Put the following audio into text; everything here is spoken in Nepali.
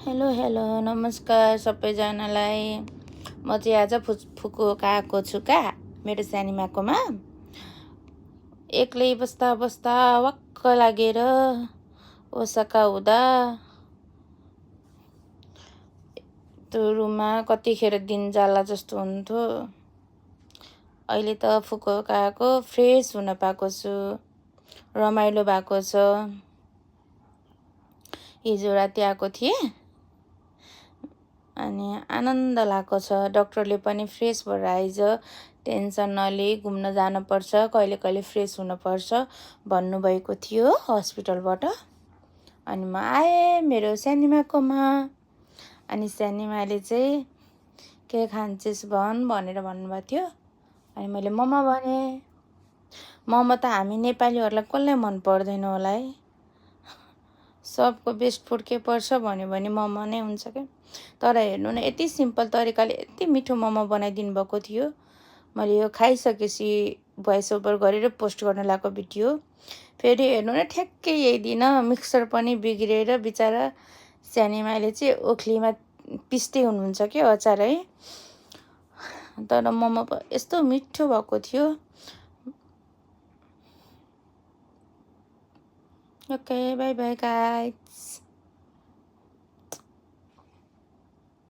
हेलो हेलो नमस्कार सबैजनालाई। म चाहिँ आज फुकुओका आएको छु क्या मेरो सानीमाकोमा। एक्लै बस्दा बस्दा वाक्क लागेर ओसाका हुँदा त्यो रुममा कतिखेर दिन जाला जस्तो हुन्थ्यो। अहिले त फुकुओका आएको फ्रेस हुन पाएको छु, रमाइलो भएको छ। हिजो राति आएको थिएँ अनि आनन्द लागेको छ। डाक्टरले पनि फ्रेस भएर आइज, टेन्सन नलिई घुम्न जानुपर्छ, कहिले कहिले फ्रेस हुनुपर्छ भन्नुभएको थियो हस्पिटलबाट। अनि म आएँ मेरो सानीमाकोमा। अनि सानीमाले चाहिँ के खान्छस् भनेर भन्नुभएको थियो। अनि मैले मोमो भनेँ। मोमो त हामी नेपालीहरूलाई कसलाई मन पर्दैन होला है। सबको बेस्ट फुड के पर्छ भन्यो भने मोमो नै हुन्छ क्या। तर हेर्नु न यति सिम्पल तरिकाले यति मिठो मोमो बनाइदिनु भएको थियो। मैले यो खाइसकेपछि भोइस ओभर गरेर पोस्ट गर्न लगाएको भिडियो। फेरि हेर्नु न ठ्याक्कै यही दिन मिक्सर पनि बिग्रेर बिचरा सानीमाले चाहिँ ओखलीमा पिस्दै हुनुहुन्छ क्या अचार है। तर मोमो यस्तो मिठो भएको थियो। Okay by by guys.